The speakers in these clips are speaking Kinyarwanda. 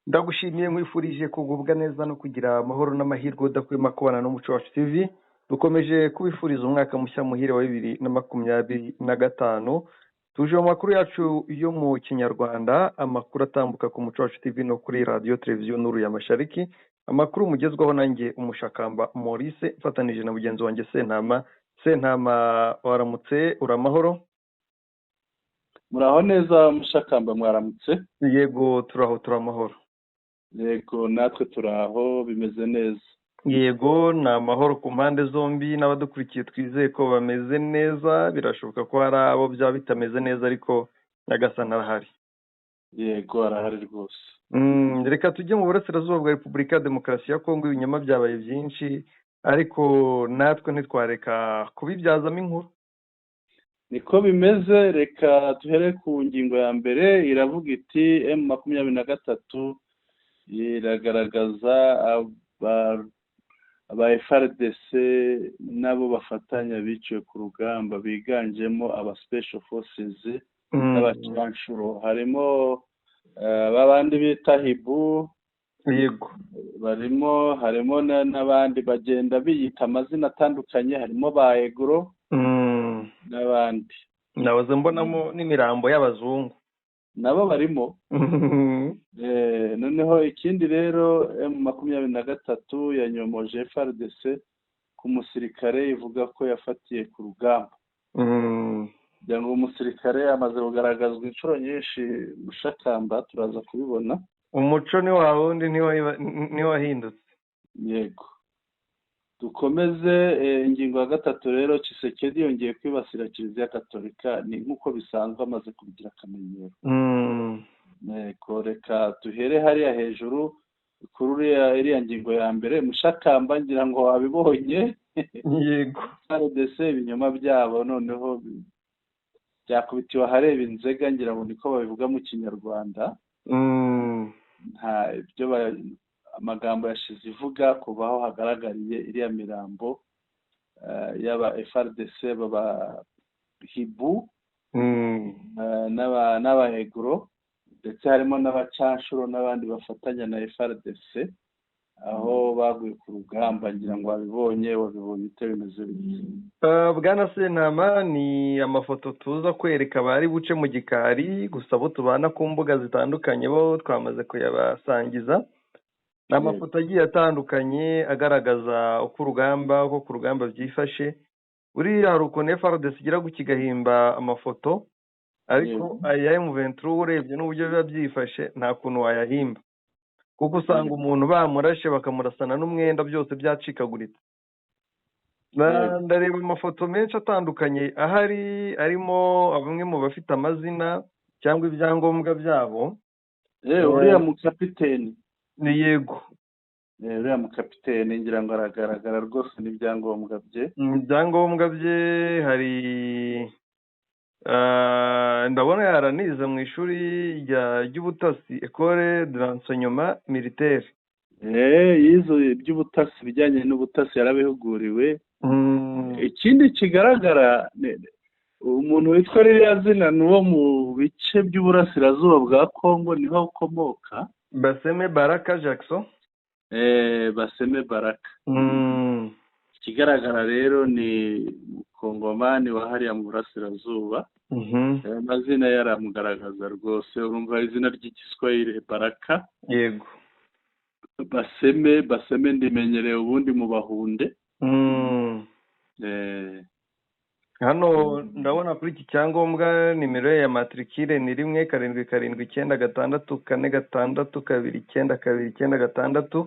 Ndagushimiye, nkwifurije kugubwa neza no kugira amahoro n'amahirwe udahwema kubana n'Umuco Wacu TV. Dukomeje kubifuriza umwaka mushya muhire wa 2025. Tuje mu makuru yacu yo mu Kinyarwanda, amakuru atambuka ku Muco Wacu TV no kuri Radiyo Televiziyo Nuru ya Mashariki. Amakuru mugezwaho nanjye Umushakamba Maurice, mfatanije na mugenzi wanjye Sentama. Sentama, waramutse, uri amahoro? Muraho neza Mushakamba, mwaramutse? Yego, turaho, turi amahoro. Yego, natwe turaho, bimeze neza. Yego, ni amahoro ku mpande zombi, n'abadukurikiye twizeye ko bameze neza. Birashoboka ko hari abo byaba bitameze neza, ariko Nyagasani arahari. Yego, arahari rwose. Reka tujye mu burasirazuba bwa Repubulika ya Demokarasi ya Kongo. Ibinyoma byabaye byinshi, ariko natwe ntitwareka kubibyazamo inkuru. Niko bimeze. Reka duhere ku ngingo ya mbere, iravuga iti M23 iragaragaza aba FARDC n'abo bafatanya biciwe ku rugamba, biganjemo aba special forces n'abacanshuro, harimo babandi bita Hibu. Barimo, harimo n'abandi bagenda biyita amazina atandukanye, harimo ba Egro n'abandi. Nahoze mbonamo n'imirambo y'abazungu. Nabo barimo. Noneho ikindi rero, M23 yanyomoje FARDC ku musirikare ivuga ko yafatiye ku rugamba. Kugira ngo umusirikare amaze kugaragazwa inshuro nyinshi, Mushakamba, turaza kubibona. Umuco ni wa wundi, ntiwahindutse. Yego, dukomeze. Ingingo ya gatatu rero, Tshisekedi yongeye kwibasira Kiliziya Gatolika, ni nk'uko bisanzwe, amaze kubigira akamenyero. Yego, reka duhere hariya hejuru kuri iriya ngingo ya mbere. Mushakamba, ngira ngo wabibonye. Yego. RDC, ibinyoma byabo noneho byakubitiwe ahareba inzega, ngira ngo niko babivuga mu Kinyarwanda. Nta ibyo amagambo yashize ivuga kuva aho hagaragariye iriya mirambo y'aba FARDC, baba Hibu n'aba Egro, ndetse harimo n'abacanshuro n'abandi bafatanya na FARDC, aho baguye ku rugamba. Ngira ngo wabibonye. Wabibonye ute? Bimeze bite? Bwana Sentama, ni amafoto tuza kwereka abari buce mu gikari gusa, abo tubana ku mbuga zitandukanye bo twamaze kuyabasangiza. Ni amafoto agiye atandukanye agaragaza uko urugamba, uko ku rugamba byifashe. Buriya hari ukuntu FARDC igira gutya igahimba amafoto, ariko aya M23 urebye n'uburyo biba byifashe, nta kuntu wayahimba, kuko usanga umuntu bamurashe, bakamurasana n'umwenda, byose byacikaguritse. Ndareba amafoto menshi atandukanye ahari, arimo bamwe mu bafite amazina cyangwa ibyangombwa byabo. Uriya mukapiteni. Ni yego. Uriya mukapiteni ngira ngo aragaragara rwose n'ibyangombwa bye. Ibyangombwa bye hari, ndabona yaranize mu ishuri ry'ubutasi, École de l'enseignement militaire. Yize iby'ubutasi, ibijyanye n'ubutasi yarabihuguriwe. Ikindi kigaragara, umuntu witwa ririya zina ni uwo mu bice by'uburasirazuba bwa Kongo, niho akomoka. Baseme Baraka Jackson. Baseme Baraka. Ikigaragara rero ni Mukongomani wa hariya mu burasirazuba. Ayo mazina yaramugaragaza rwose, urumva izina ry'Igiswahili Baraka. Baseme, Baseme ndimenyereye ubundi mu Bahunde. Hano ndabona kuri iki cyangombwa nimero ye ya matricule ni 1779646292996.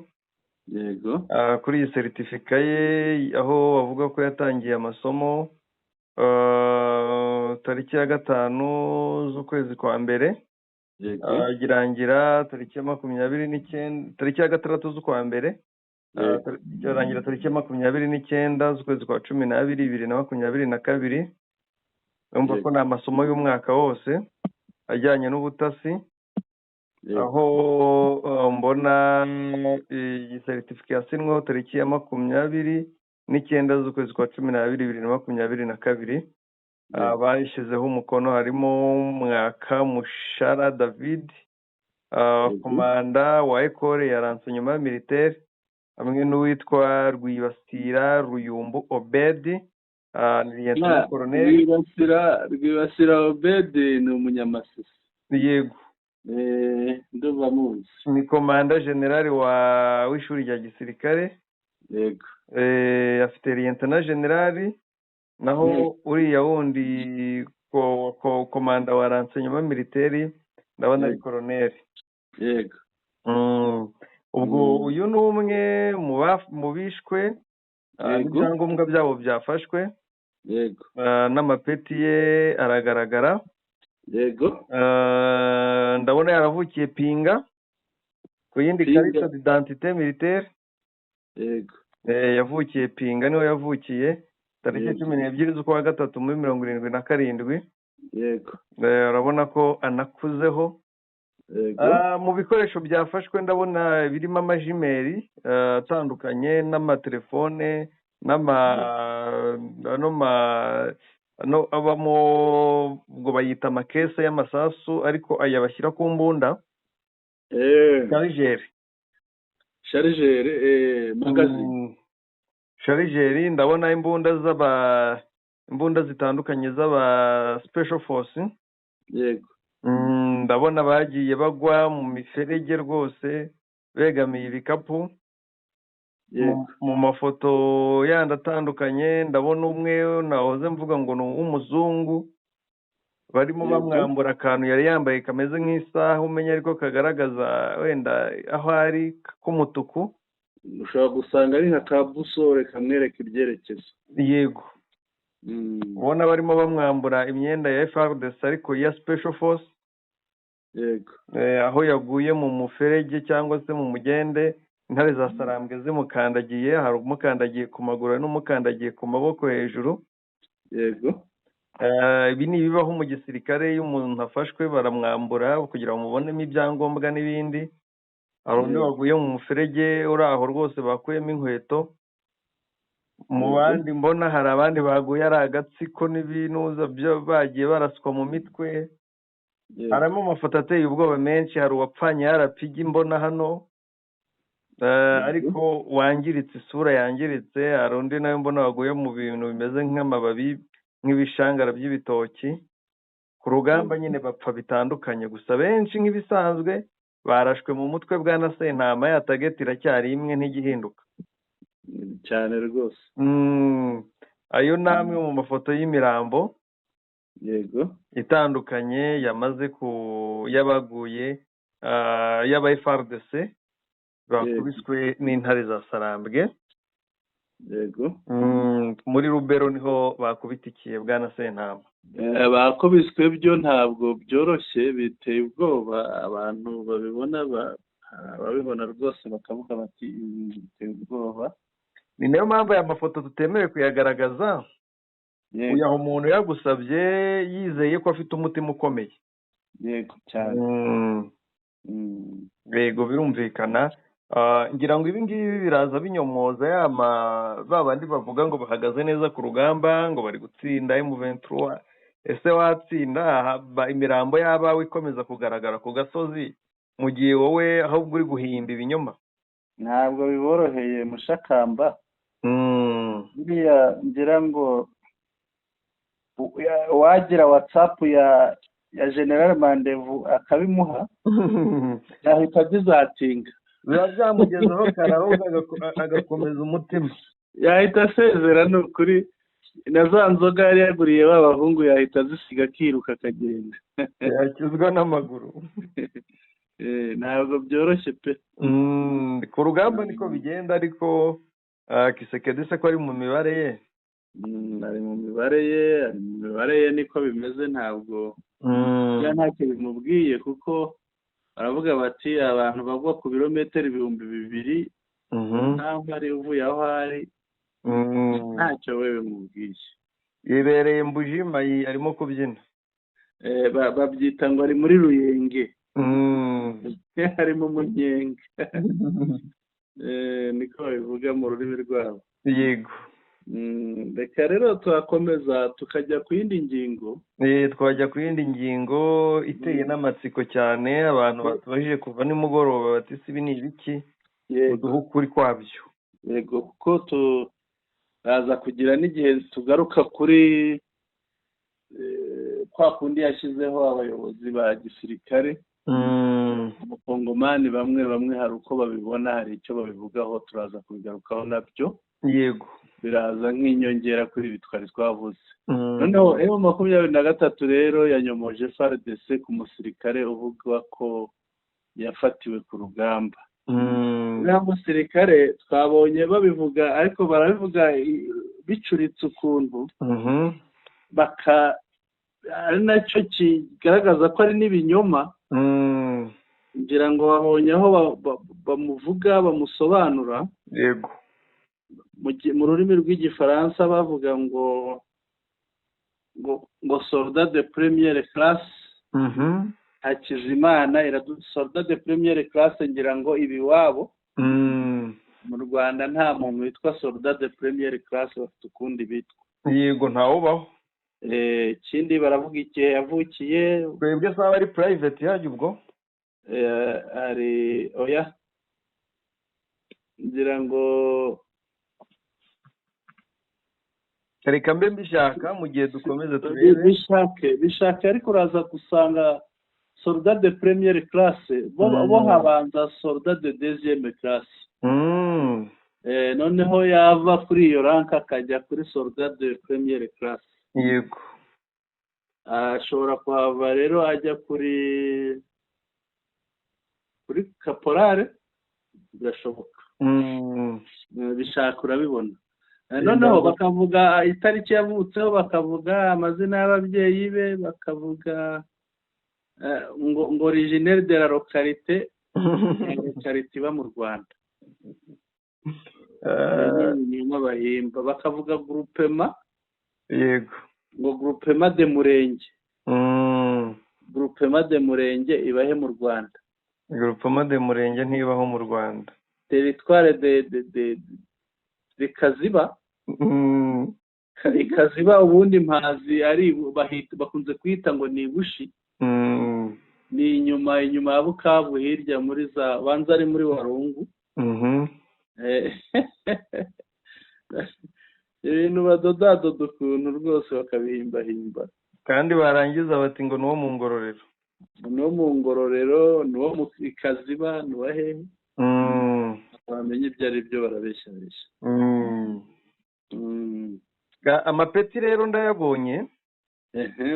Kuri iyi certificat ye, aho bavuga ko yatangiye amasomo tariki ya 5 z'ukwezi kwa mbere, irangira tariki ya 29, tariki ya 6 z'ukwa mbere, irangira tariki ya 29 z'ukwezi kwa 12 2022. Urumva ko ni amasomo y'umwaka wose ajyanye n'ubutasi. Aho mbona iyi certificat yasinyweho tariki ya 29 z'ukwezi kwa 12 2022. Bayishyizeho umukono, harimo Mwaka Mushara David. Komanda wa école ya renseignement militaire, hamwe n'uwitwa Rwibasira Ruyumbu Obedi, ni lieutenant colonel. Rwibasira Obedi ni umunyamasisi. Yego. Ndumva muzi. Ni commandant général wa w'ishuri rya gisirikare. Afite lieutenant général. Naho uriya wundi komanda wa renseignement militaire, ndabona ari colonel. Ubwo uyu ni umwe mu bishwe, n'ibyangombwa byabo byafashwe. N'amapeti ye aragaragara. Ndabona yaravukiye Pinga ku yindi Pinga. Carte d'identité militaire. Yavukiye Pinga, niho yavukiye tariki 12 z'ukwa gatatu muri 77. Urabona ko anakuzeho. Mu bikoresho byafashwe ndabona birimo amajumelles atandukanye n'amatelefone n'ama ano ma ano abamo, ubwo bayita amakese y'amasasu, ariko aya bashyira ku mbunda, chargeur. Chargeur, magazine. Chargeur. Ndabona imbunda zitandukanye z'aba special force. Ndabona bagiye bagwa mu miferege rwose begamiye ibikapu. Mu mafoto yandi atandukanye ndabona umwe nahoze mvuga ngo ni uw'umuzungu, barimo bamwambura akantu yari yambaye kameze nk'isaha umenya, ariko kagaragaza wenda aho ari, k'umutuku. Ushobora gusanga ari nka ka boussole kamwereka ibyerekezo. Yego. Ubona barimo bamwambura imyenda ya FARDC, ariko ya special force. Aho yaguye mu muferege cyangwa se mu mugende, intare za Sarambwe zimukandagiye. Hari umukandagiye ku maguru, hari n'umukandagiye ku maboko hejuru. Ibi ni ibibaho mu gisirikare, iyo umuntu afashwe baramwambura kugira ngo mubonemo ibyangombwa n'ibindi. Hari undi waguye mu muferege uri aho rwose, bakuyemo inkweto. Mu bandi mbona hari abandi baguye ari agatsiko n'ibinuza byo bagiye baraswa mu mitwe. Harimo amafoto ateye ubwoba menshi. Hari uwapfanye RPG mbona hano, ariko wangiritse, isura yangiritse. Hari undi nawe mbona waguye mu bintu bimeze nk'amababi, nk'ibishangara by'ibitoki. Ku rugamba nyine bapfa bitandukanye, gusa benshi nk'ibisanzwe barashwe mu mutwe. Bwana Sentama, ya target iracyari imwe, ntigihinduka. Cyane rwose. Ayo ni amwe mu mafoto y'imirambo itandukanye yamaze ku y'abaguye, y'aba FARDC bakubiswe n'intare za Sarambwe. Muri Rubero niho bakubitikiye, bwana Sentama. Bakubiswe byo ntabwo byoroshye, biteye ubwoba. Abantu babibona, ababibona rwose bakavuga bati: "Ibi bintu biteye ubwoba." Ni nayo mpamvu aya mafoto tutemerewe kuyagaragaza. Uyaha umuntu yagusabye, yizeye ko afite umutima ukomeye. Yego, cyane. Yego, birumvikana. Ngira ngo ibi ngibi biraza binyomoza yama ba bandi bavuga ngo bahagaze neza ku rugamba, ngo bari gutsinda M23. Ese watsinda imirambo y'abawe ikomeza kugaragara ku gasozi, mu gihe wowe ahubwo uri guhimba ibinyoma? Ntabwo biboroheye, mushakamba. Buriya ngira ngo wagira WhatsApp ya General Mandevu akabimuha, yahita agizatinga. Biba byamugezeho kare, ahubwo agakomeza umutima. Yahita asezera, ni ukuri. Na za nzoga yari yaguriye ba bahungu yahita azisiga, akiruka akagenda. Yakizwa n'amaguru. Ntabwo byoroshye pe. Ku rugamba niko bigenda, ariko Tshisekedi se ko ari mu mibare ye? Ari mu mibare ye, ari mu mibare ye, niko bimeze. Ntabwo ya ntacyo bimubwiye, kuko baravuga bati abantu bagwa ku birometero 2000 nkaho ari uvuye aho ari, ntacyo we bimubwiye. Yibereye Mbujimayi, arimo kubyina. Babyita ngo ari muri Ruyenge, ari mu munyenga. Niko babivuga mu rurimi rwabo. Reka rero turakomeza tukajya ku yindi ngingo. Twajya ku yindi ngingo iteye n'amatsiko cyane, abantu batubajije kuva nimugoroba bati ese ibi ni ibiki, uduhe ukuri kwabyo. Yego, kuko turaza kugira n'igihe tugaruka kuri kwa kundi yashyizeho abayobozi ba gisirikare. Abakongomani bamwe bamwe hari uko babibona, hari icyo babivugaho, turaza kubigarukaho nabyo. Yego, biraza nk'inyongera kuri ibi twari twavuze. Noneho M23 rero yanyomoje FARDC ku musirikare uvuga ko yafatiwe ku rugamba. Uriya musirikare twabonye babivuga, ariko barabivuga bicuritse ukuntu, baka ari nacyo kigaragaza ko ari n'ibinyoma. Ngira ngo babonye aho bamuvuga, bamusobanura. Yego. Mu rurimi rw'igifaransa bavuga ngo ngo ngo soldat de première classe Hakizimana, soldat de première classe, ngira ngo ibi iwabo. Mu Rwanda nta muntu witwa soldat de première classe, bafite ukundi bitwa. Yego, ntawubaho. Ikindi baravuga igihe yavukiye. Twebwe saba ari private yajya ubwo. Ari oya, ngira ngo reka mbe mbishaka mu gihe dukomeza turebe. Bishake, ariko uraza gusanga soldat de première classe bo habanza soldat de deuxième classe. Noneho yava kuri iyo rank akajya kuri soldat de première classe. Yego. Ashobora kuhava rero ajya kuri caporal, birashoboka. Bishaka urabibona. Noneho bakavuga itariki yavutseho, bakavuga amazina y'ababyeyi be, bakavuga ngo originaire de la localité, localité iba mu Rwanda. Niyo bahimba, bakavuga groupement. Yego. Ngo groupement de Murenge. Groupement de Murenge ibahe mu Rwanda? Groupement de Murenge ntibaho mu Rwanda. Territoire de Kaziba. Ikaziba ubundi mpazi ari bakunze kwita ngo ni Bushi. Ni inyuma ya Bukavu, hirya muri za banza ari muri Warungu. Ibintu badodadoda ukuntu rwose bakabihimbahimba, kandi barangiza bati ngo nuwo mu Ngororero, nuwo mu Ngororero, nuwo mu Kaziba, nuwa hehe. Bamenye ibyo ari byo, barabeshyabeshya. Amapeti rero ndayabonye.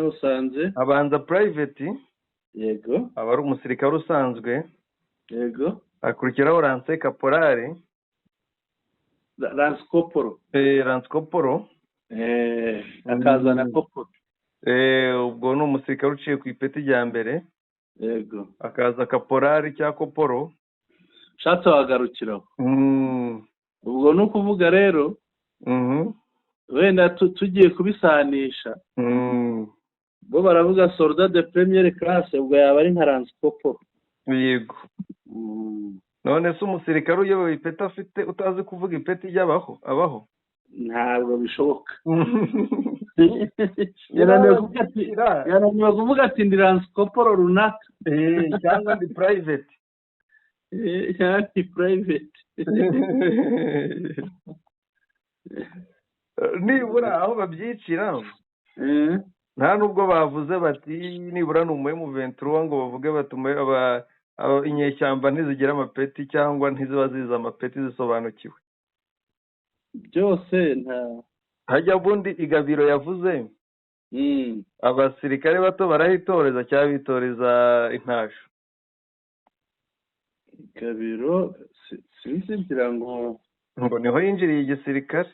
Usanze abanza private. Yego. Aba ari umusirikare usanzwe. Yego. Akurikiraho lance caporale, lance koporo. Lance koporo. Akazana koporo. Ubwo ni umusirikare uciye ku ipeti rya mbere. Yego. Akaza caporale cya koporo. Shatse wagarukiraho. Ubwo ni ukuvuga rero wenda tugiye kubisanisha. Bo baravuga soldat de première classe, ubwo yaba ari nka lance koporo. Yego. None se umusirikare uyoboye ipeti afite utazi kuvuga ipeti ry'abaho abaho? Ntabwo bishoboka. Yananiwe kuvuga ati ndi lance koporo runaka, cyangwa ndi private. Cyangwa ndi private. Nibura aho babyicira nta nubwo bavuze bati nibura ni umu M23 ngo bavuge bati inyeshyamba ntizigira amapeti cyangwa ntiziba ziza amapeti zisobanukiwe byose. Nta hajya bundi Igabiro yavuze abasirikare bato barahitoreza cyangwa bitoreza intasho. Igabiro sinzi ngira ngo niho yinjiriye igisirikare.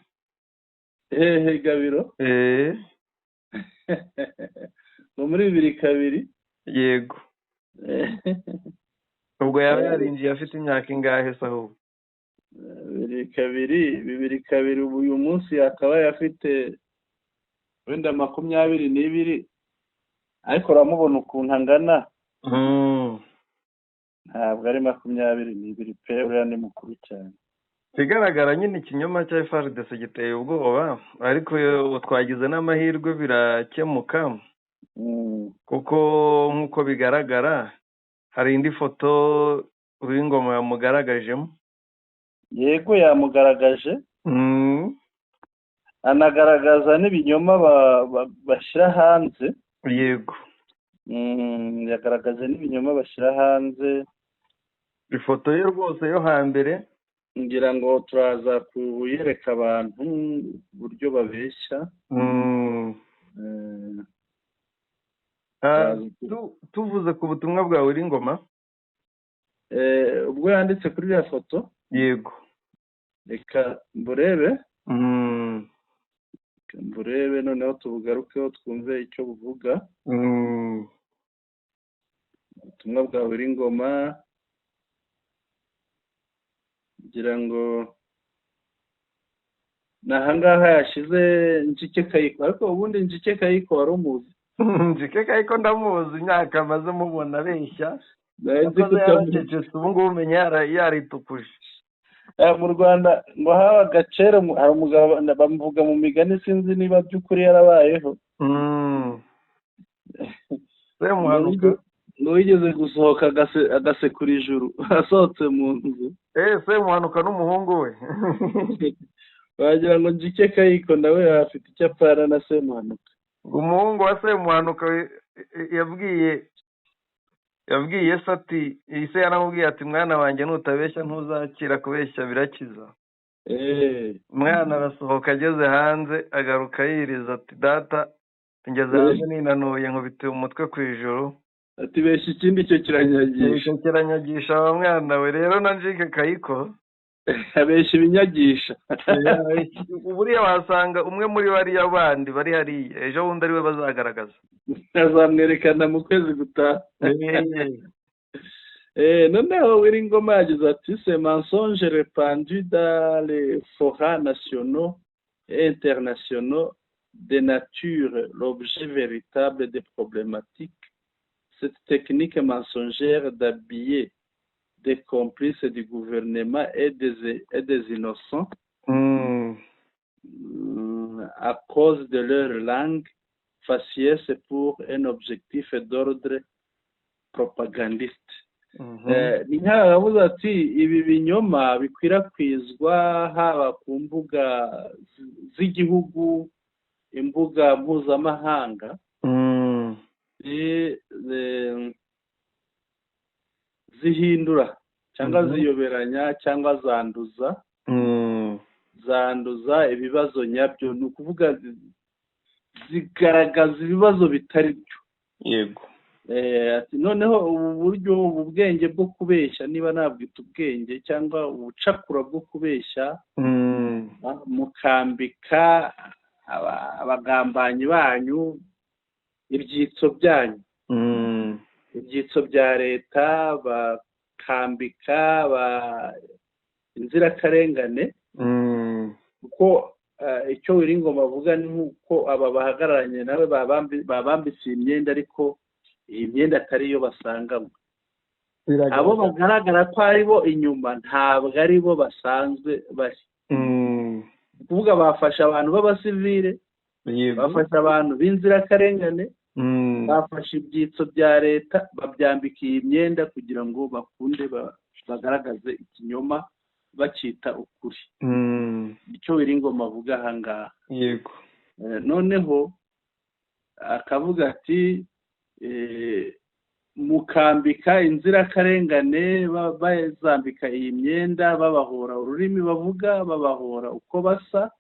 Igabiro ngo muri 2002. Yego. Ubwo yaba yarinjiye afite imyaka ingahe se ahubwo? 2002 ubu uyu munsi akaba afite wenda 22, ariko uramubona ukuntu angana. Ntabwo ari 22 pe, uriya ni mukuru cyane. Ikigaragara nyine, ikinyoma cya FARDC giteye ubwoba, ariko twagize n'amahirwe birakemuka, kuko nk'uko bigaragara hari indi foto Uwingoma yamugaragajemo. Yego, yamugaragaje, anagaragaza n'ibinyoma bashyira hanze. Yagaragaje n'ibinyoma bashyira hanze. Ifoto ye rwose yo hambere. Ngira ngo turaza kuyereka abantu uburyo babeshya. Tuvuze ku butumwa bwa Uwingoma. Ubwo yanditse kuri iriya foto. Yego. Reka mburebe. Reka mburebe, noneho tubugarukeho twumve icyo buvuga. Ubutumwa bwa Uwingoma, ngira ngo ni ahangaha yashyize Njike Kayiko. Ariko ubundi Njike Kayiko wari umuzi? Njike Kayiko ndamuzi, imyaka amaze mubona abeshya. Yaracecetse, ubu ngubu umenya yaritukuje. Mu Rwanda ngo habaga kera hari umugabo bamuvuga mu migani, sinzi niba by'ukuri yarabayeho. Semuhanuka. Wigeze gusohoka agasekura ijuru asohotse mu nzu. Semuhanuka n'umuhungu we. Wagira ngo Njike Kayiko nawe afite icyo apfana na Semuhanuka. Umuhungu wa Semuhanuka yabwiye se ati, ise yaramubwiye ati: "Mwana wanjye, nutabeshya ntuzakira, kubeshya birakiza." Umwana arasohoka, ageze hanze agaruka yiriza ati: "Data, ngeze hanze ninanuye, nkubitiye umutwe ku ijuru." Ati: "Besha ikindi, cyo kiranyagisha." Kiranyagisha. Wa mwana we rero na Njike Kayiko abeshya ibinyagisha. Buriya wasanga umwe muri bariya bandi bari hariya ejo bundi ariwe bazagaragaza. Azamwerekana mu kwezi gutaha. Noneho Uwingoma yagize ati: "Ces mensonges répandus dans les forats nationaux et internationaux dénaturent l'objet véritable des problématiques. Cette technique mensongère d'habiller des complices du gouvernement et des innocents à cause de leur langue faciès pour un objectif d'ordre propagandiste." Ni nk'aho yavuze ati ibi binyoma bikwirakwizwa haba ku mbuga z'igihugu, imbuga mpuzamahanga, zihindura cyangwa ziyoberanya cyangwa zanduza ibibazo nyabyo, ni ukuvuga zigaragaza ibibazo bitari byo. Ati noneho ubu buryo, ubu bwenge bwo kubeshya, niba nabwita ubwenge cyangwa ubucakura bwo kubeshya, mukambika abagambanyi banyu ibyitso byanyu, ibyitso bya leta, bakambika inzirakarengane, kuko icyo Wiringoma avuga ni nk'uko aba bahagararanye nawe babambitse iyi myenda, ariko iyi myenda atari yo basanganywe. Abo bagaragara ko ari bo inyuma ntabwo ari bo basanzwe bari. Kuvuga bafashe abantu b'abasivile, bafashe abantu b'inzirakarengane, bafashe ibyitso bya leta babyambika iyi myenda kugira ngo bakunde bagaragaze ikinyoma bacyita ukuri. Icyo Wiringoma avuga aha ngaha. Noneho akavuga ati mukambika inzirakarengane, bazambika iyi myenda, babahora ururimi bavuga, babahora uko basa,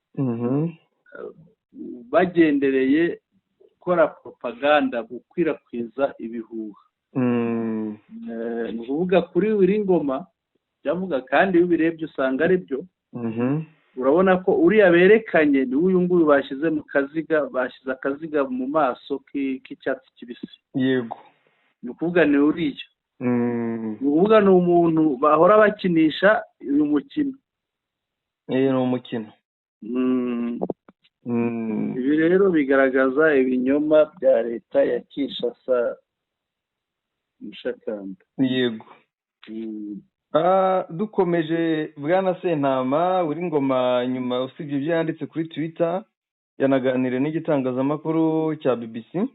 bagendereye gukora propaganda, gukwirakwiza ibihuha. Ni ukuvuga kuri Wiringoma byavuga, kandi iyo ubirebye usanga ari byo. Urabona ko uriya berekanye ni uyu nguyu bashyize mu kaziga, bashyize akaziga mu maso k'icyatsi kibisi. Ni ukuvuga ni uriya. Ni ukuvuga ni umuntu bahora bakinisha uyu mukino. Ni umukino. Ibi rero bigaragaza ibinyoma bya leta ya Kinshasa, Mushakamba. Dukomeje bwana Sentama uri ngoma, nyuma usibye ibyo yanditse kuri Twitter, yanaganiriye n'igitangazamakuru cya BBC.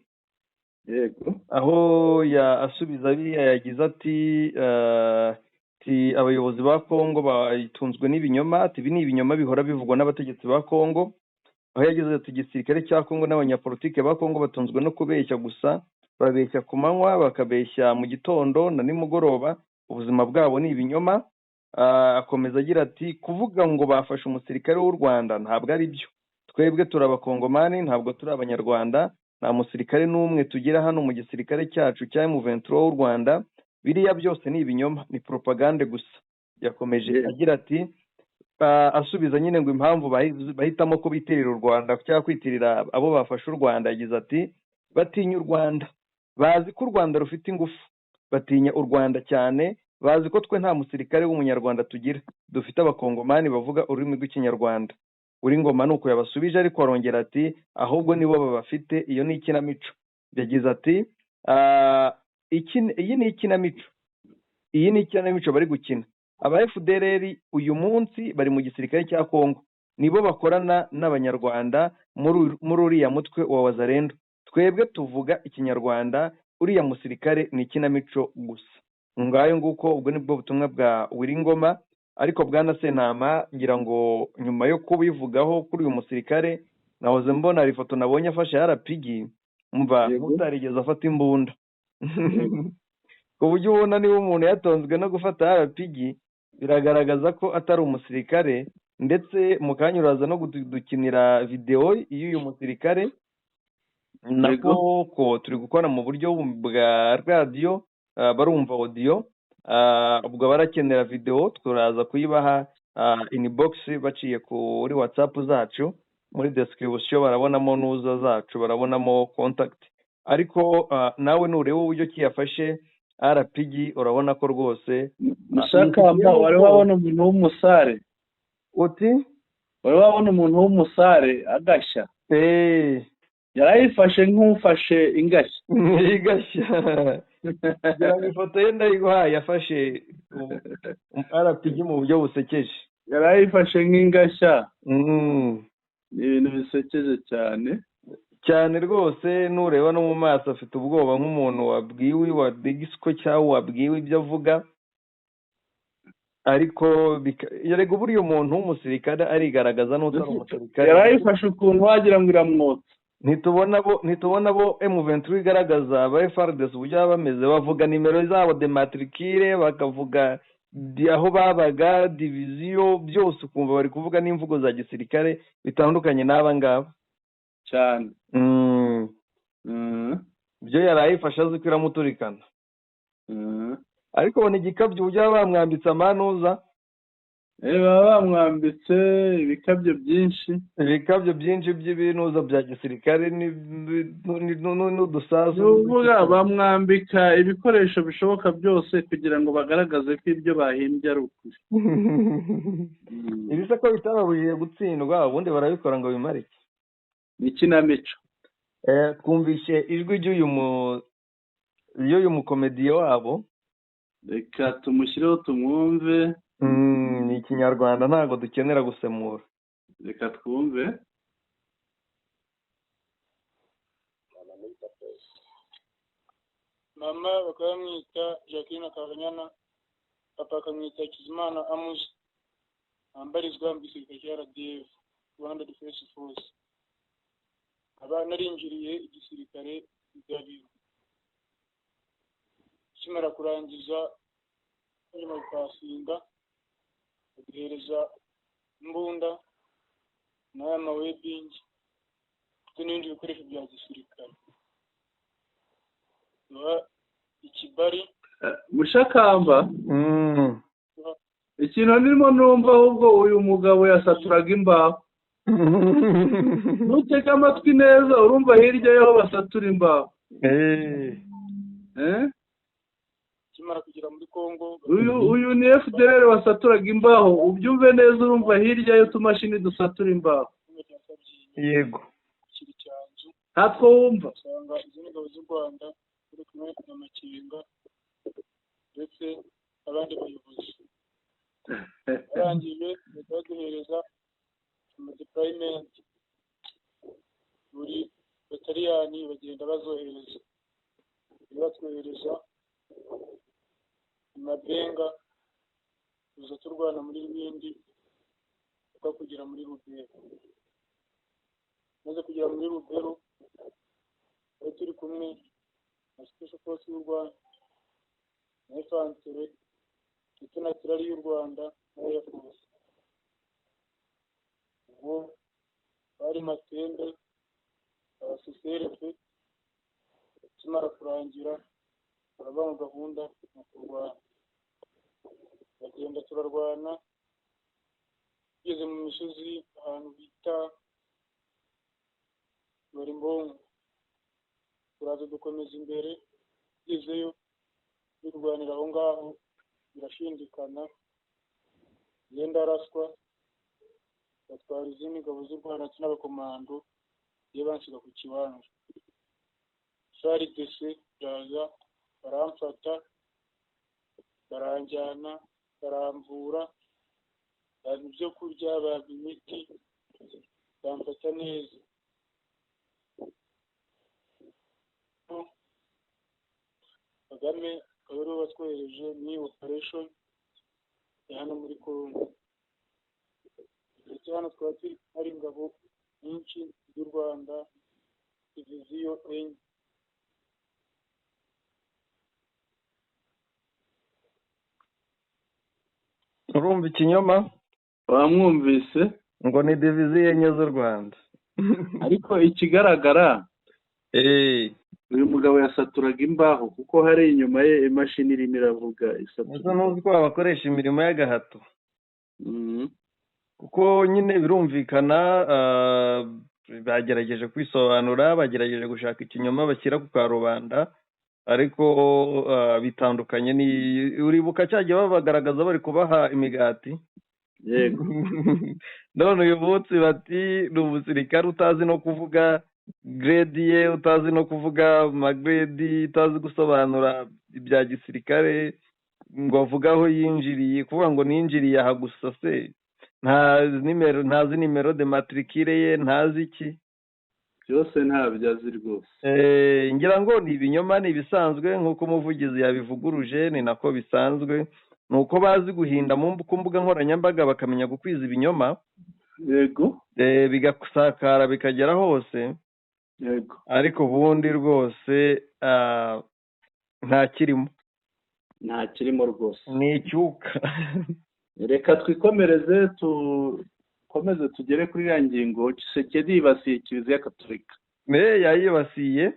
Yego. Aho asubiza biriya yagize ati abayobozi ba Kongo batunzwe n'ibinyoma, ati ibi ni ibinyoma bihora bivugwa n'abategetsi ba Kongo. Aho yagize ati igisirikare cya Kongo n'abanyapolitike ba Kongo batunzwe no kubeshya gusa, babeshya ku manywa, bakabeshya mu gitondo na nimugoroba, ubuzima bwabo ni ibinyoma. Akomeza agira ati kuvuga ngo bafashe umusirikare w'u Rwanda ntabwo ari byo, twebwe turi abakongomani ntabwo turi abanyarwanda, nta musirikare n'umwe tugira hano mu gisirikare cyacu cya M23 w'u Rwanda, biriya byose ni ibinyoma, ni propagande gusa. Yakomeje agira ati asubiza nyine ngo impamvu bahitamo ko bitirira u Rwanda cyangwa kwitirira abo bafashe u Rwanda, yagize ati batinya u Rwanda, bazi ko u Rwanda rufite ingufu, batinya u Rwanda cyane, bazi ko twe nta musirikare w'umunyarwanda tugira, dufite abakongomani bavuga ururimi rw'ikinyarwanda. Uri ngoma nuko yabasubije, ariko arongera ati ahubwo nibo babafite, iyo ni ikinamico. Yagize ati iyi ni ikinamico, iyi ni ikinamico bari gukina. Aba FDLR uyu munsi bari mu gisirikare cya Kongo, nibo bakorana n'abanyarwanda muri uriya mutwe wa Wazalendo, twebwe tuvuga ikinyarwanda, uriya musirikare ni ikinamico gusa. Ngayo nguko, ubwo nibwo butumwa bwa Wiringoma. Ariko bwana Sentama, ngira ngo nyuma yo kubivugaho kuri uyu musirikare, nahoze mbona ifoto nabonye afashe RPG, mva utarigeze afata imbunda. Ku buryo ubona niba umuntu yatonzwe no gufata RPG, biragaragaza ko atari umusirikare. Ndetse mu kanya uraza no kudukinira video y'uyu musirikare, nako ko turi gukora mu buryo bwa radio, barumva audio, ubwo barakenera video turaza kuyibaha inbox baciye kuri WhatsApp zacu, muri description barabonamo nuza zacu, barabonamo contact. Ariko nawe nureba uburyo kiyafashe RPG, urabona ko rwose Mushakamba, wari wabona umuntu w'umusare? Uti wari wabona umuntu w'umusare agashya? Yarayifashe nk'ufashe ingashya. Igashya. Ngira ifoto ye ndayiguhaye, yafashe RPG mu buryo busekeje. Yarayifashe nk'ingashya. Ni ibintu bisekeje cyane. Cyane rwose, nureba no mu maso afite ubwoba nk'umuntu wabwiwe wadigiswe cyangwa wabwiwe ibyo avuga. Ariko yarega buriya umuntu w'umusirikare arigaragaza n'utari umusirikare. Yarayifashe ukuntu wagira ngo iramwotsa. Ntitubona bo M23 igaragaza aba FARDC uburyo baba bameze, bavuga nimero zabo de matricule, bakavuga aho babaga, division, byose ukumva bari kuvuga n'imvugo za gisirikare bitandukanye n'aba ngaba cyane. Byo yarayifashe azi ko iramuturikana. Ariko bona igikabyo uburyo bamwambitse amanuza. Baba bamwambitse ibikabyo byinshi, ibikabyo byinshi by'ibinuza bya gisirikare n'udusasu. Uvuga bamwambika ibikoresho bishoboka byose kugira ngo bagaragaze ko ibyo bahimbye ari ukuri. Ibisa ko bitababujije gutsindwa, ubundi barabikora ngo bimarike. Ni ikinamico. Twumvishe ijwi ry'uyu mukomediye wabo, reka tumushyireho tumwumve. Ni ikinyarwanda ntabwo dukenera gusemura, reka twumve. Mama bakaba bamwita Jacqueline Kabanyana, papa akamwita Kizimana Amuzi, ambarizwa mu gisirikare cya RDF, Rwanda Defense Force. Aba narinjiriye igisirikare Gabiro. Kimara kurangiza nyuma gupasinga, baduhereza imbunda n'aya mawebingi ndetse n'ibindi bikoresho bya gisirikare. Ikibari Mushakamba, ikintu nirimo numva ahubwo uyu mugabo yasaturaga imbaho. Nutega amatwi neza urumva hirya y'aho basatura imbaho. Kimara kugera muri Kongo, uyu ni FDLR wasaturaga imbaho, ubyumve neza urumva hirya y'utumashini dusatura imbaho. Yego. Ntatwo wumva. Usanga izindi ngabo z'u Rwanda ziri kumwe na Makenga ndetse abandi bayobozi. Barangije bahita baduhereza amadeployment, buri bataliyani bagenda bazohereza, batwohereza Mabenga, tuza turwana muri Rwindi paka kugera muri Rubero. Maze kugera muri Rubero twari turi kumwe na Special Force y'u Rwanda na Infantry ndetse na Artillery y'u Rwanda na Air Force. Ubwo bari Matembe abasiserefe, ikimara kurangira turava mu gahunda mu kurwana, bagenda turarwana tugeze mu misozi ahantu bita Barimbongo, turaza dukomeza imbere, tugezeyo turwanira aho ngaho birashindikana, ngenda araswa batwara izindi ngabo z'u Rwanda ndetse n'abakomando iyo bansiga ku kibanza. FARDC iraza baramfata baranjyana baramvura, bampa ibyo kurya, bampa imiti, bamfata neza. Kagame akaba ariwe watwohereje ni operation ya hano muri Congo, ndetse hano twaba turi hari ingabo nyinshi z'u Rwanda, diviziyo 4. Urumva ikinyoma? Wamwumvise ngo ni diviziyo 4 z'u Rwanda. Ariko ikigaragara uyu mugabo yasaturaga imbaho, kuko hari inyuma ye imashini irimo iravuga isatura. Ntuzi ko bakoresha imirimo y'agahato, kuko nyine birumvikana bagerageje kwisobanura, bagerageje gushaka ikinyoma bashyira ku karubanda, ariko bitandukanye. Ni uribuka cyagiye babagaragaza bari kubaha imigati. Yego. None uyu munsi bati ni umusirikare utazi no kuvuga grade ye, utazi no kuvuga magrade, utazi gusobanura ibya gisirikare, ngo avuge aho yinjiriye, kuvuga ngo ninjiriye aha gusa se, ntazi nimero de matricule ye, ntazi iki byose ntabyo azi rwose. Ngira ngo ni ibinyoma, ni ibisanzwe nk'uko umuvugizi yabivuguruje, ni nako bisanzwe, ni uko bazi guhinda ku mbuga nkoranyambaga bakamenya gukwiza ibinyoma. Yego. Bigasakara bikagera hose. Yego. Ariko ubundi rwose nta kirimo, nta kirimo rwose, ni icyuka. Reka twikomereze, tukomeze tugere kuri ya ngingo. Tshisekedi yibasiye Kiliziya Katolika. Yayibasiye,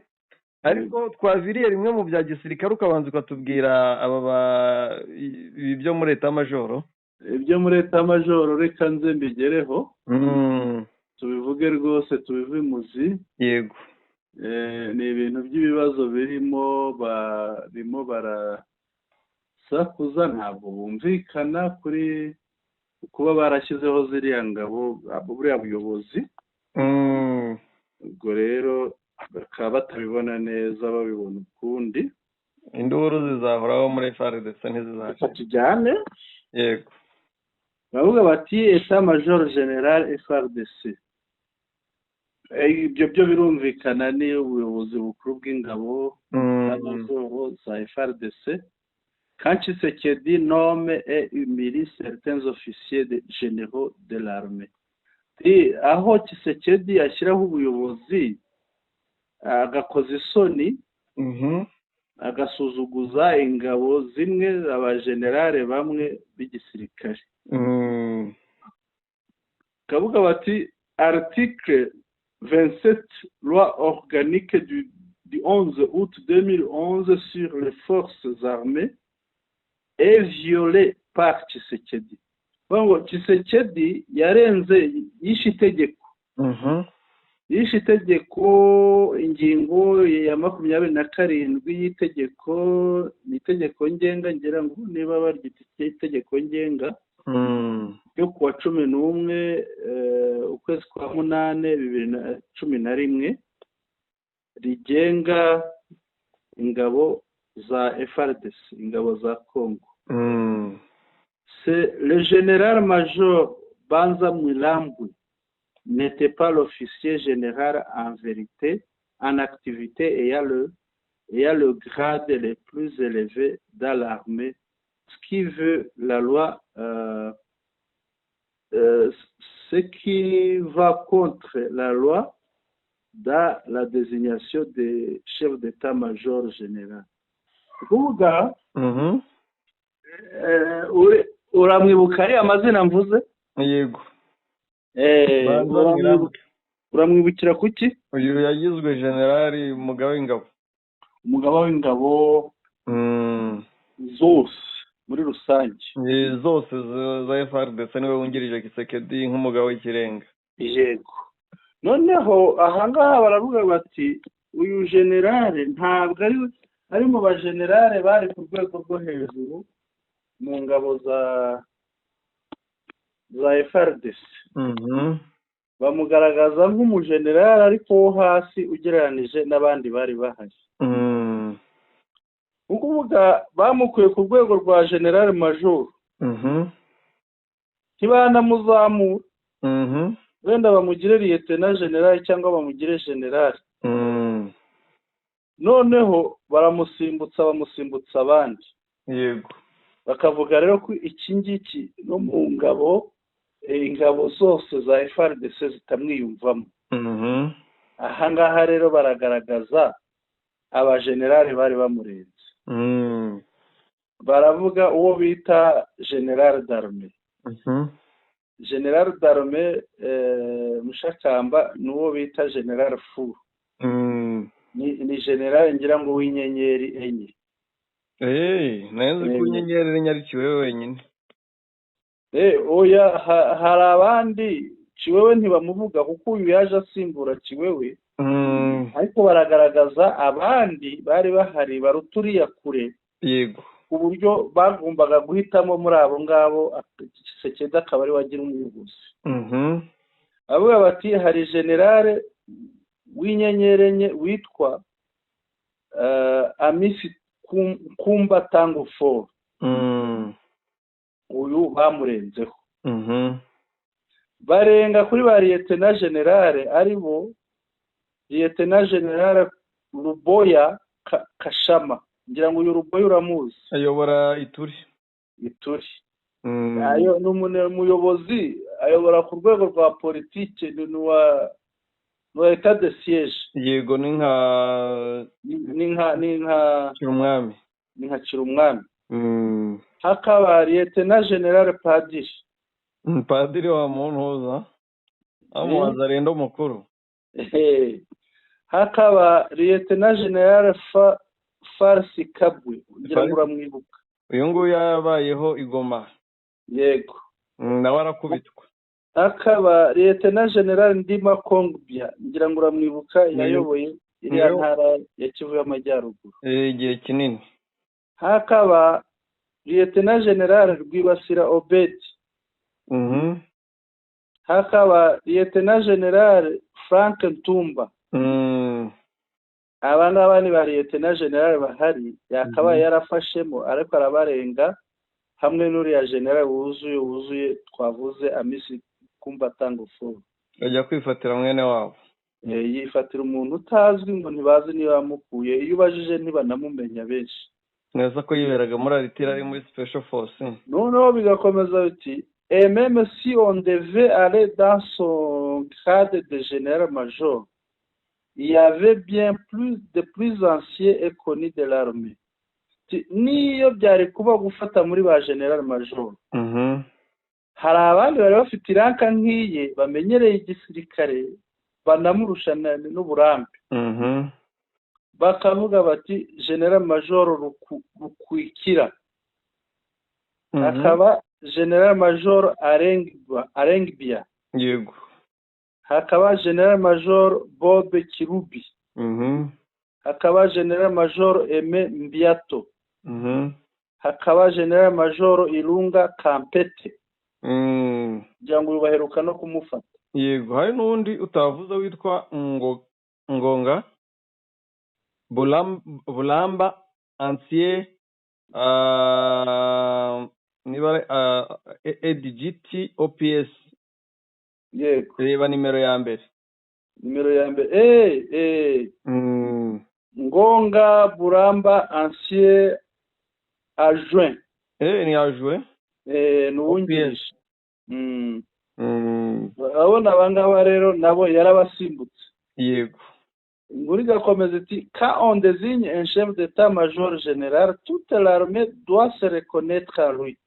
ariko twaviriye rimwe mu bya gisirikare, ukabanza ukatubwira aba ibyo muri eta majoro. Ibyo muri eta majoro reka nze mbigereho, tubivuge rwose, tubive imuzi. Yego. Ni ibintu by'ibibazo birimo, barimo barasakuza, ntabwo bumvikana kuri kuba barashyizeho ziriya ngabo, buriya buyobozi. Ubwo rero bakaba batabibona neza, babibona ukundi. Induru zizahoraho muri FARDC ntizizaca. Tujyane. Yego. Bavuga bati Etat Major General FARDC. Ibyo byo birumvikana, ni ubuyobozi bukuru bw'ingabo n'amajoro za FARDC. Quand Tshisekedi nomme et humilie certains officiers généraux de l'armée. Aho Tshisekedi ashyiraho ubuyobozi agakoza isoni, agasuzuguza ingabo zimwe, abajenerale bamwe b'igisirikare. Kavuga bati article 27 loi organique du 11 août 2011 sur les forces armées est violée par Tshisekedi. Ngo Tshisekedi yarenze, yishe itegeko. Yishe itegeko ingingo ya 27 y'itegeko, ni itegeko ngenga, ngira ngo niba baryita itegeko ngenga yo kuwa 11 ukwezi kwa 8 2011, rigenga ingabo za FARDC, ingabo za Congo. C'est le général-major Banza Mwilambwe n'était pas l'officier général en vérité, en activité ayant le grade le plus élevé dans l'armée, ce qui veut la loi, ce qui va contre la loi dans la désignation des chefs d'état-major général. Kuvuga uramwibuka ariya mazina mvuze? Yego. Banza Mwilambwe. Uramwibukira kuki? Uyu yagizwe generali, umugaba w'ingabo. Umugaba w'ingabo zose muri rusange. Zose za FARDC, niwe wungirije Tshisekedi nk'umugaba w'ikirenga. Yego. Noneho ahangaha baravuga bati uyu generale ntabwo ari mu bagenerale bari ku rwego rwo hejuru mu ngabo za FARDC. Bamugaragaza nk'umujenerali ariko wo hasi ugereranije n'abandi bari bahari. Ni ukuvuga bamukuye ku rwego rwa general major, ntibanamuzamura, wenda bamugire lieutenant général cyangwa bamugire general. Noneho baramusimbutsa, bamusimbutsa abandi. Bakavuga rero ko iki ngiki no mu ngabo, ingabo zose za FARDC zitamwiyumvamo. Aha ngaha rero baragaragaza abajenerali bari bamurenze. Baravuga uwo bita général d'armée. Général d'armée Mushakamba ni uwo bita général Furu. Ni general ngira ngo w'inyenyeri enye. Nayo nzi ko inyenyeri enye ari Kiwewe wenyine. Oya, hari abandi. Kiwewe ntibamuvuga kuko uyu yaje asimbura Kiwewe. Ariko baragaragaza abandi bari bahari baruta uriya kure, ku buryo bagombaga guhitamo muri abo ngabo, Tshisekedi akaba ari we agira umuyobozi. Bavuga bati hari generale w'inyenyeri enye witwa Amisi Kumba Tango Four. Uyu bamurenzeho. Barenga kuri ba lieutenant général, ari bo lieutenant général Ruboya Kashama. Ngira ngo uyu Ruboya uramuzi. Ayobora Ituri. Ituri. Ayo ni umuyobozi, ayobora ku rwego rwa politike, ni uwa état de siège. Yego, ni nka Ni nka Kirumwami. Ni nka Kirumwami. Hakaba lieutenant général Padiri. Padiri wa Muntuza amubaza rendo mukuru. Hakaba lieutenant général Farsi Kabwe, ngira ngo uramwibuka. Uyu nguyu yabayeho i Goma. Yego. Nawe arakubitwa. Hakaba lieutenant général Ndima Kongbya, ngira ngo uramwibuka, yayoboye iriya ntara ya Kivu y'Amajyaruguru. Igihe kinini. Hakaba lieutenant général Rwibasira Obedi. Hakaba lieutenant général Frank Ntumba. Aba ngaba ni ba lieutenant général bahari yakabaye yarafashemo, ariko arabarenga hamwe n'uriya general wuzuye twavuze, Amisi Kumba Tango Four. Ajya kwifatira mwene wabo. Yifatira umuntu utazwi, ngo ntibazi niba yamukuye, iyo ubajije ntibanamumenya benshi. Neza ko yiberaga muri aritira, ari muri special force. Noneho bigakomeza biti: "Et même si on devait aller dans son grade de général major, il y avait bien plus de plus anciens et connus de l'armée." Niyo byari kuba gufata muri ba général major, hari abandi bari bafite iranka nk'iye, bamenyereye igisirikare, banamurusha n'uburambe. Bakavuga bati général major Rukwikira, hakaba général major Arengbia, hakaba général major Bob Kirubi, hakaba général major Aime Mbiato, hakaba général major Irunga Kampete. Kugira ngo baheruka no kumufata. Yego, hari n'undi utavuze witwa ngo Ngonga Bulamba, ancien Niba ADGT OPS. Yego. Reba nimero ya mbere. Nimero ya mbere, Ngonga Buramba, ancien adjoint. Ni adjoint. Ni uwungirije. Urabona aba ngaba rero nabo yarabasimbutse. Inkuru igakomeza iti: "Quand on désigne un chef d'état-major général, toute l'armée doit se reconnaître à lui."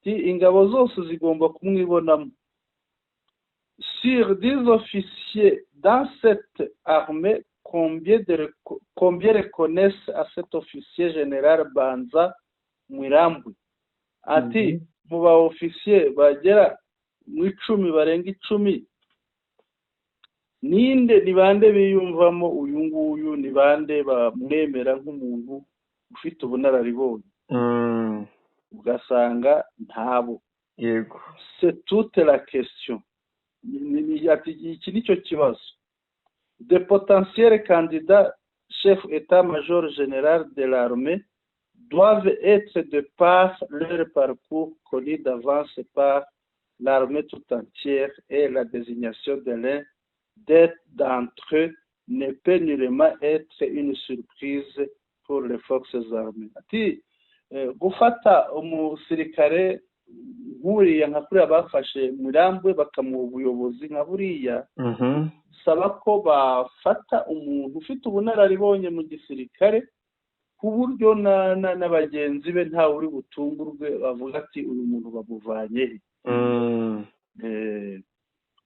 Ati ingabo zose zigomba kumwibonamo. "Sur 10 officiers dans cette armée, combien reconnaissent à cet officier général Banza Mwirambwe?" Ati mu ba ofisiye bagera mu 10, barenga 10, ninde, ni bande biyumvamo uyu nguyu? Ni bande bamwemera nk'umuntu ufite ubunararibonye? Ugasanga ntabo. C'est toute la question. Ati iki nicyo kibazo. "De potentiels candidats chef état-major général de l'armée doivent être, de par leur parcours, connus d'avance par l'armée tout entière et la désignation de l'un d'entre eux ne peut nullement être une surprise pour les forces armées." Ati gufata umusirikare nk'uriya, nka kuriya bafashe Murambwe bakamuha ubuyobozi nka buriya, saba ko bafata umuntu ufite ubunararibonye mu gisirikare, ku buryo na bagenzi be ntawe uri butungurwe bavuga ati: "Uyu muntu bamuvanye he?"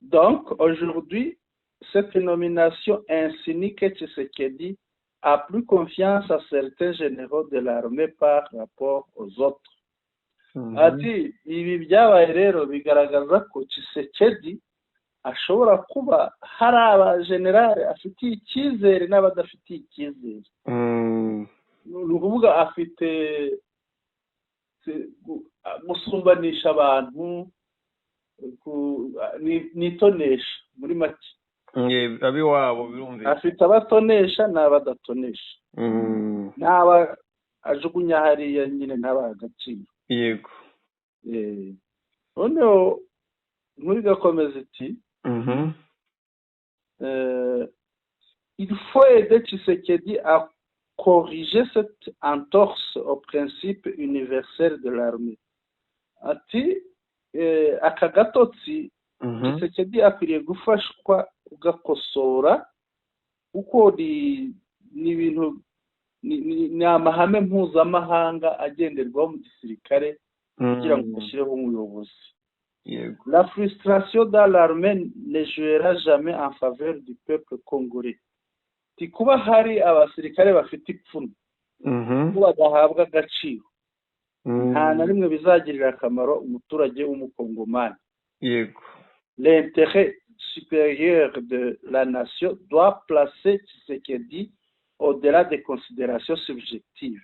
Donc aujourd'hui, cette nomination insinue que Tshisekedi a plus confiance à certains généraux de l'armée par rapport aux autres. Ati ibi byabaye rero bigaragaza ko Tshisekedi ashobora kuba hari abajenerali afitiye icyizere n'abadafitiye icyizere. Ni ukuvuga afite gusumbanisha abantu, ni itonesha muri make. Ab'iwabo birumvikana. Afite abatonesha n'abadatonesha, n'aba ajugunya hariya nyine ntabahe agaciro. Noneho inkuru igakomeza iti: "Il faut aider Tshisekedi à corriger cette entorse au principe universel de l'armée." Ati aka gatotsi, Tshisekedi akwiriye gufashwa kugakosora, kuko ni ibintu ni amahame mpuzamahanga agenderwaho mu gisirikare kugira ngo bashyireho umuyobozi. "La frustration dans l'armée ne jouera jamais en faveur du peuple congolais." Ati kuba hari abasirikare bafite ipfunwe ko badahabwa agaciro, nta na rimwe bizagirira akamaro umuturage w'umukongomani. "L'intérêt supérieur de la nation doit placer Tshisekedi au-delà des considérations subjectives."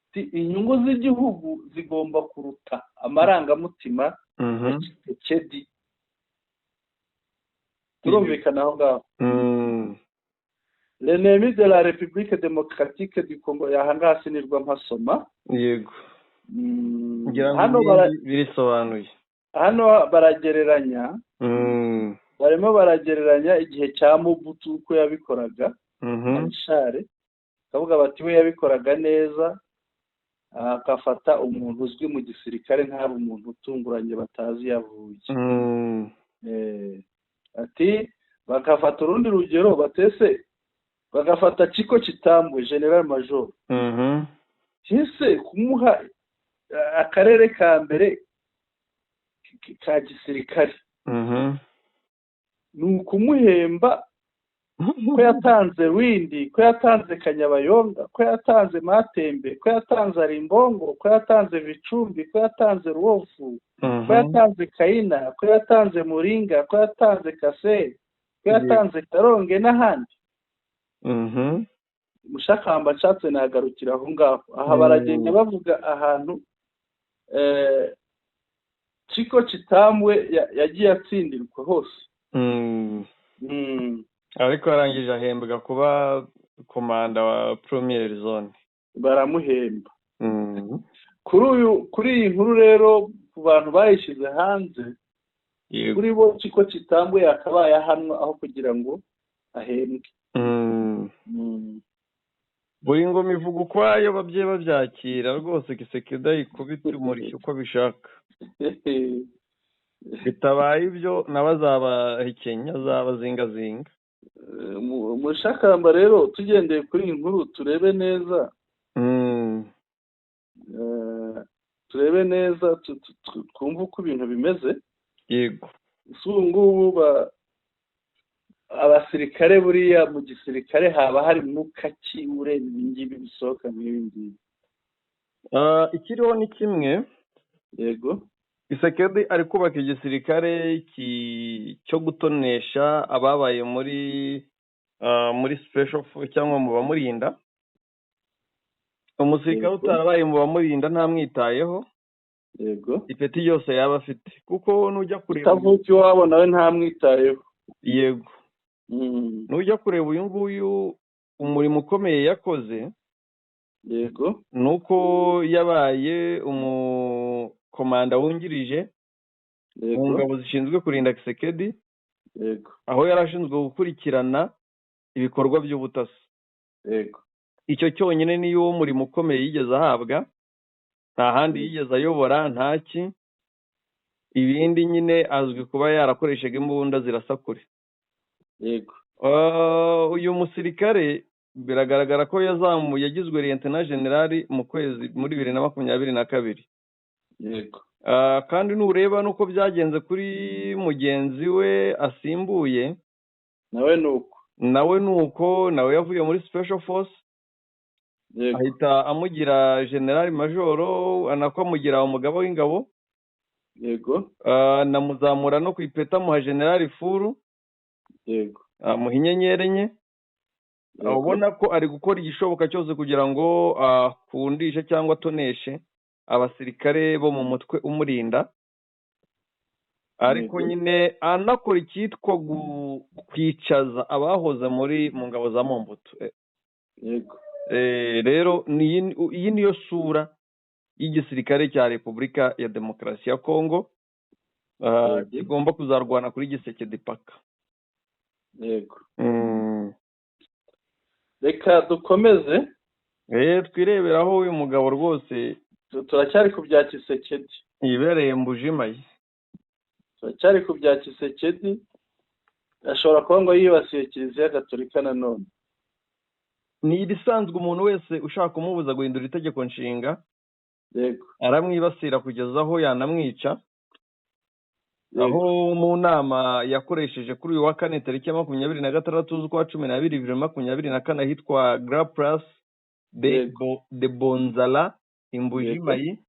Ati inyungu z'igihugu zigomba kuruta amarangamutima ya Tshisekedi. Turumvikana aho ngaho? "L'ennemi de la République démocratique du Congo", aha ngaha sinirwa mpasoma. Ngira ngo Hano birisobanuye. Hano baragereranya, barimo baragereranya igihe cya Mobutu uko yabikoraga, Marshal, bakavuga bati we yabikoraga neza, agafata umuntu uzwi mu gisirikare, ntabe umuntu utunguranye batazi iyo avuye. Ati bagafata urundi rugero batese, bagafata Chico Chitambwe, général major, ese kumuha akarere ka mbere ka gisirikare ni ukumuhemba ko yatanze Rwindi, ko yatanze Kanyabayonga, ko yatanze Matembe, ko yatanze Arimbongo, ko yatanze Bicumbi, ko yatanze Ruwofu, ko yatanze Kayina, ko yatanze Muringa, ko yatanze Kaseri, ko yatanze Karonge n'ahandi? Mushakamba nshatse nagarukira aho ngaho. Aha baragenda bavuga ahantu Chico Chitambwe yagiye atsindirwa hose. Ariko arangije ahembwa kuba komanda wa première zone. Baramuhemba. Kuri iyi nkuru rero, ku bantu bayishyize hanze, kuri bo Chiko Chitambwe yakabaye ahanwa aho kugira ngo ahembwe. Buri ngoma ivuga ukwayo, ababyeyi babyakira rwose. Tshisekedi ayikubita umurishyo uko abishaka, bitabaye ibyo nawe azabahekenya, azabazingazinga. Mushakamba rero, tugendeye kuri iyi nkuru, turebe neza, twumve uko ibintu bimeze. Si ubu ngubu abasirikare, buriya mu gisirikare haba hari mwuka ki urenze ibi ngibi bisohoka nk'ibi ngibi? Ikiriho ni kimwe. Tshisekedi ari kubaka igisirikare cyo gutonesha ababaye muri special force cyangwa mu bamurinda. Umusirikare utarabaye mu bamurinda ntamwitayeho, ipeti yose yaba afite, kuko nujya kureba Utavuka iwabo nawe ntamwitayeho. Yego. Nujya kureba uyu nguyu, umurimo ukomeye yakoze ni uko yabaye umukomanda wungirije mu ngabo zishinzwe kurinda Tshisekedi, aho yari ashinzwe gukurikirana ibikorwa by'ubutasi. Icyo cyonyine niyo uwo murimo ukomeye yigeze ahabwa, nta handi yigeze ayobora, ntaki. Ibindi nyine azwi kuba yarakoreshaga imbunda zirasa kure. Uyu musirikare biragaragara ko yazamuye, yagizwe lieutenant general mu kwezi muri 2022. Kandi nureba nuko byagenze kuri mugenzi we asimbuye, Nawe ni uko. Nawe ni uko, nawe yavuye muri special force, ahita amugira general major, anako amugira umugaba w'ingabo. Anamuzamura no ku ipeti, amuha general full, amuha inyenyeri enye. Ubona ko ari gukora igishoboka cyose kugira ngo akundishe cyangwa atoneshe abasirikare bo mu mutwe umurinda, ariko nyine anakora icyitwa kwicaza abahoze mu ngabo za Mobutu. Rero iyi niyo sura y'igisirikare cya Repubulika ya Demokarasi ya Kongo kigomba kuzarwana kuri Tshisekedi paka. Reka dukomeze. Twirebera aho uyu mugabo rwose Turacyari ku bya Tshisekedi. yibereye Mbujimayi. Turacyari ku bya Tshisekedi. Ashobora kuba ngo yibasiye Kiliziya Gatolika nanone. Ni ibisanzwe, umuntu wese ushaka kumubuza guhindura itegeko nshinga aramwibasira kugeza aho yanamwica. Aho mu nama yakoresheje kuri uyu wa kane, tariki ya 26 z'ukwa 12 2024, ahitwa Grand Place de Bonzala i Mbujimayi,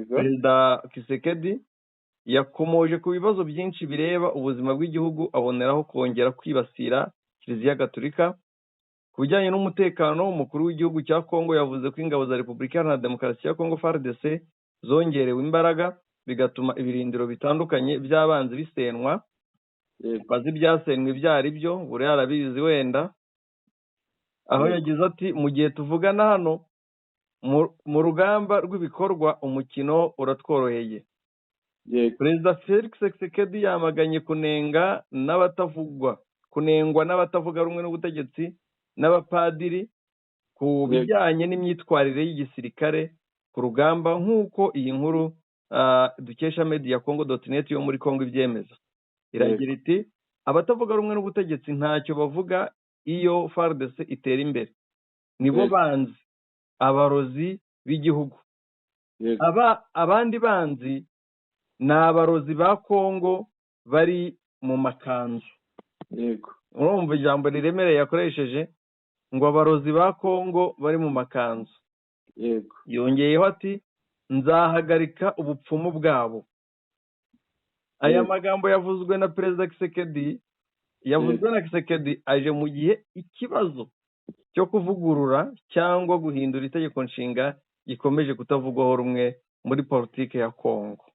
Perezida Tshisekedi yakomoje ku bibazo byinshi bireba ubuzima bw'igihugu, aboneraho kongera kwibasira Kiliziya Gatolika. Ku bijyanye n'umutekano, umukuru w'igihugu cya Kongo yavuze ko ingabo za Repubulika Iharanira Demokarasi ya Kongo, FARDC, zongerewe imbaraga, bigatuma ibirindiro bitandukanye by'abanzi bisenwa. Bazi ibyasenwe ibyo ari byo, buriya arabizi wenda. Aho yagize ati: "Mu gihe tuvugana hano, mu rugamba rw'ibikorwa umukino uratworoheye." Perezida Felix Tshisekedi yamaganye kunenga n'abatavugwa kunengwa n'abatavuga rumwe n'ubutegetsi n'abapadiri ku bijyanye n'imyitwarire y'igisirikare ku rugamba, nk'uko iyi nkuru dukesha media congo.net yo muri Congo ibyemeza. Iragira iti: "Abatavuga rumwe n'ubutegetsi ntacyo bavuga iyo FARDC itera imbere, nibo banzi, abarozi b'igihugu. Aba abandi banzi ni abarozi ba Kongo bari mu makanzu." Urumva ijambo riremereye yakoresheje, ngo abarozi ba Kongo bari mu makanzu. Yongeyeho ati: "Nzahagarika ubupfumu bwabo." Aya magambo yavuzwe na Perezida Tshisekedi, yavuzwe na Tshisekedi, aje mu gihe ikibazo cyo kuvugurura cyangwa guhindura itegeko nshinga gikomeje kutavugwaho rumwe muri politiki ya Kongo.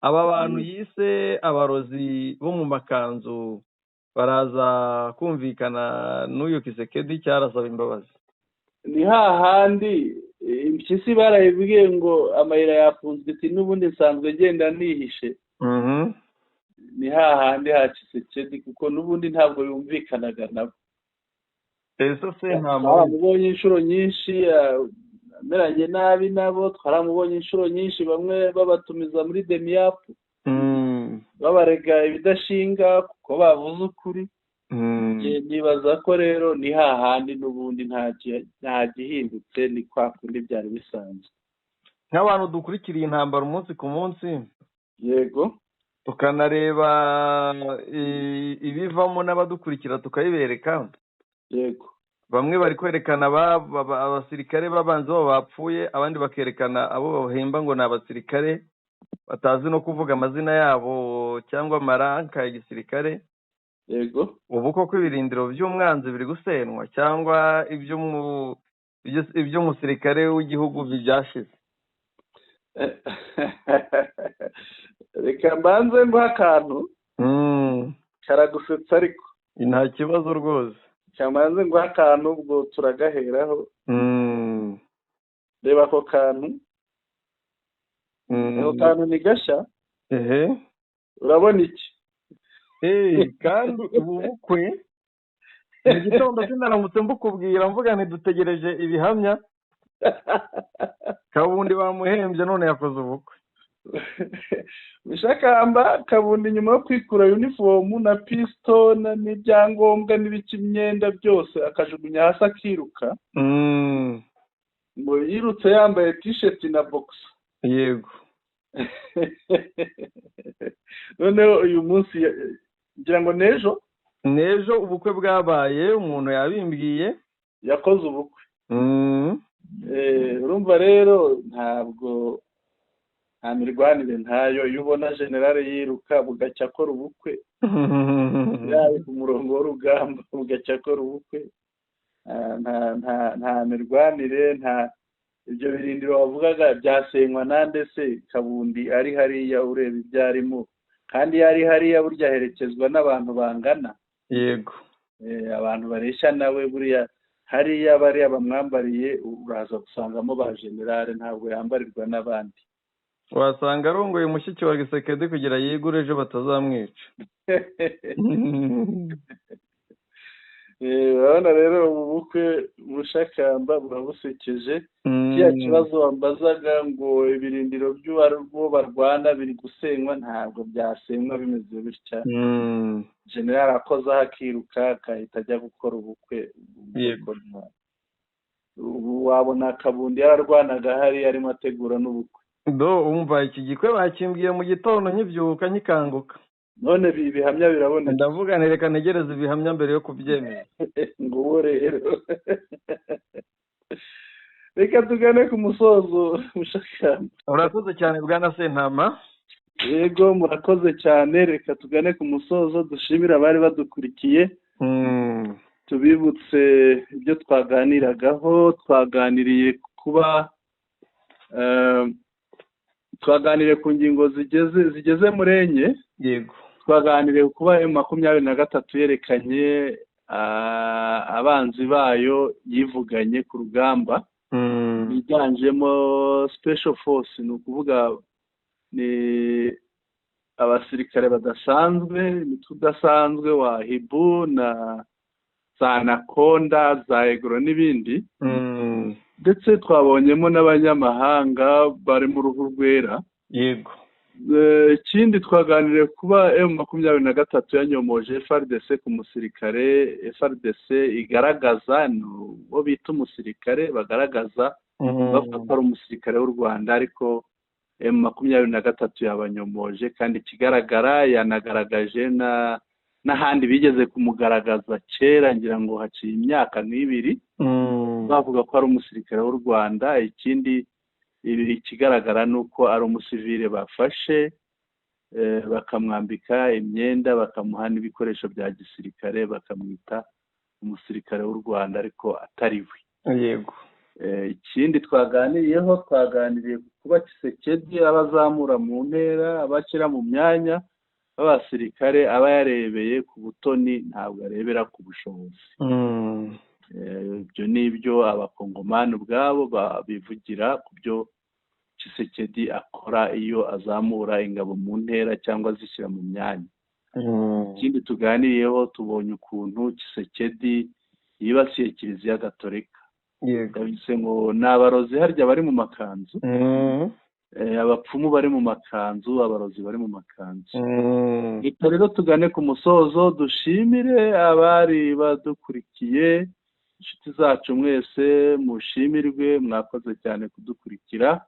Aba bantu yise abarozi bo mu makanzu baraza kumvikana n'uyu Tshisekedi cyarasaba imbabazi. Ni hahandi. Impyisi barayibwiye ngo amayira yafunzwe, iti n'ubundi nsanzwe ngenda nihishe. Ni hahandi ha Tshisekedi, kuko n'ubundi ntabwo yumvikanaga nabo. Ese Sentama, Twaramubonye inshuro nyinshi ameranye nabi nabo, twaramubonye inshuro nyinshi bamwe babatumiza muri DEMIAP, babarega ibidashinga kuko bavuze ukuri. Nibaza ko rero ni hahandi n'ubundi, nta gihindutse, ni kwa kundi byari bisanzwe. Nk'abantu dukurikiriye intambara umunsi ku munsi, tukanareba ibivamo n'abadukurikira tukabibereka, bamwe bari kwerekana abasirikare b'abanzi babo bapfuye, abandi bakerekana abo bahemba ngo ni abasirikare batazi no kuvuga amazina yabo cyangwa amaranka ya gisirikare. Ubu koko ibirindiro by'umwanzi biri gusenwa, cyangwa iby'umusirikare w'igihugu byashize? Reka mbanze nguhe akantu karagusetsa ariko. Nta kibazo rwose. Reka mbanze nguhe akantu, ubwo turagaheraho. Reba ako kantu. Ako kantu ni gashya. Urabona iki? Kandi ubu bukwe mu gitondo sinaramutse mbukubwira, mvuga nti dutegereje ibihamya. Kabundi bamuhembye none yakoze ubukwe. Mushakamba Kabundi nyuma yo kwikura uniform na pisto n'ibyangombwa n'ibiki imyenda byose akajugunya hasi akiruka, ngo yirutse yambaye t-shirt na boxer. Noneho uyu munsi ngira ngo n'ejo, N'ejo ubukwe bwabaye, umuntu yabimbwiye. Yakoze ubukwe. Urumva rero ntabwo nta mirwanire ntayo. Iyo ubona generale yiruka bugacya akora ubukwe, yari ku murongo w'urugamba bugacya akora ubukwe, nta mirwanire, nta ibyo birindiro wavugaga byasenywa nande se? Kabundi ari hariya ureba ibyo arimo, kandi iyo ari hariya burya aherekezwa n'abantu bangana. Abantu bareshya nawe, buriya hariya bariya bamwambariye uraza gusangamo ba generale, ntabwo yambarirwa n'abandi. Wasanga arongoye mushiki wa Gisekedi kugira yigure ejo batazamwica. Urabona rero ubu bukwe Mushakamba burabusekeje. Kiriya kibazo wambazaga ngo ibirindiro by'uwo barwana biri gusenywa, ntabwo byasenywa bimeze bitya. General akozaho akiruka akahita ajya gukora ubukwe. Ubu wabona Kabundi yararwanaga hariya arimo ategura n'ubukwe. Do umva iki gikwe bakimbwiye mu gitondo nkibyuka nkikanguka. None ibihamya biraboneka. Ndavuga nti reka ntegereze ibihamya mbere yo kubyemera. Nguwo rero. Reka tugane ku musozo Mushakamba. Urakoze cyane Bwana Sentama. Yego murakoze cyane, reka tugane ku musozo, dushimire abari badukurikiye. Tubibutse ibyo twaganiragaho, twaganiriye kuba twaganiriye ku ngingo zigeze muri enye. Twaganiriye kuba M23 yerekanye abanzi bayo yivuganye ku rugamba, biganjemo special force, ni ukuvuga ni abasirikare badasanzwe, imitwe idasanzwe wa Hibu na za Anaconda, za Egro n'ibindi. Ndetse twabonyemo n'abanyamahanga bari mu ruhu rwera. Ikindi twaganiriye kuba M23 yanyomoje FARDC ku musirikare. FARDC igaragaza uwo bita umusirikare, bagaragaza bavuga ko ari umusirikare w'u Rwanda, ariko M23 yabanyomoje, kandi ikigaragara yanagaragaje n'ahandi bigeze kumugaragaza kera, ngira ngo haciye imyaka nk'ibiri, bavuga ko ari umusirikare w'u Rwanda. Ikindi ikigaragara ni uko ari umusivile bafashe, bakamwambika imyenda, bakamuha n'ibikoresho bya gisirikare, bakamwita umusirikare w'u Rwanda ariko atari we. Ikindi twaganiriyeho, twaganiriye kuba Tshisekedi abazamura mu ntera, abashyira mu myanya b'abasirikare, aba yarebeye ku butoni, ntabwo arebera ku bushobozi. Ibyo ni ibyo Abakongomani ubwabo bivugira ku byo Tshisekedi akora iyo azamura ingabo mu ntera cyangwa azishyira mu myanya. Ikindi tuganiriyeho, tubonye ukuntu Tshisekedi yibasiye Kiliziya Gatolika. Yabise ngo ni abarozi harya bari mu makanzu, abapfumu bari mu makanzu, abarozi bari mu makanzu. Reka rero tugane ku musozo, dushimire abari badukurikiye, inshuti zacu mwese mushimirwe, mwakoze cyane kudukurikira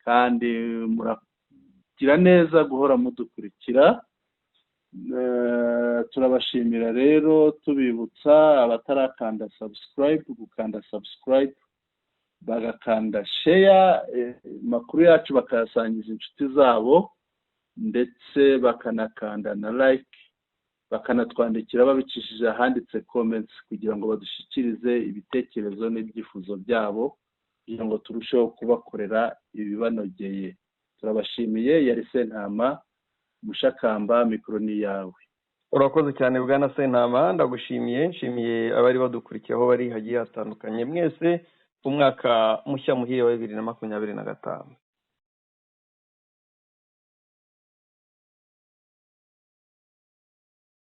kandi muragira neza guhora mudukurikira. Turabashimira rero, tubibutsa abatarakanda subscribe gukanda subscribe, bagakanda share, amakuru yacu bakayasangiza inshuti zabo, ndetse bakanakanda na like, bakanatwandikira babicishije ahanditse comments kugira ngo badushyikirize ibitekerezo n'ibyifuzo byabo, kugira ngo turusheho kubakorera ibibanogeye. Turabashimiye. Yari Sentama Mushakamba, mikoro ni iyawe. Urakoze cyane, bwana Sentama, ndagushimiye. Nshimiye abari badukurikiye aho bari hagiye hatandukanye mwese. Umwaka mushya muhire wa 2025.